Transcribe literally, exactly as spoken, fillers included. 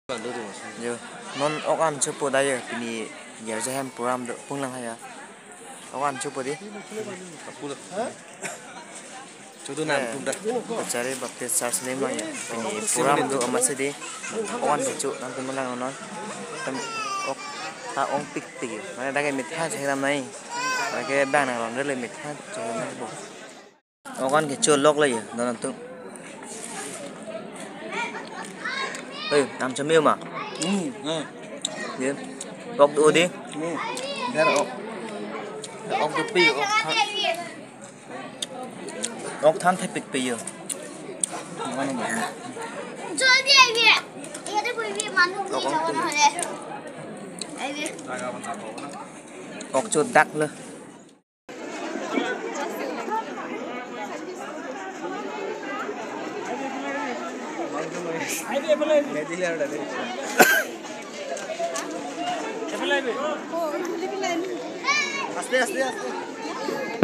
Yo, non ok an chopo da yo, pini Girja hem program do, punglang ha ya. Ok an chopo di. Chudu nam tum da. Kachari Baptist Church nem lang ya. Pini program do amatsi di. Ok an kecho nangtum lang non. Tem ok ta ongpikpik yo. Mane dak ke mitha chehram nai. Dak ke bang nang ron le mitha chehram nai bo. Ok an kecho lok le yo, non tum. Hei, nam chome ma? Hmm, hmm. Ye. Ok do di. Hmm. Der ok. Ok do pi, ok than. Ok than thepikpik yo. Ok cho dak le. আস্তে, আস্তে, আস্তে।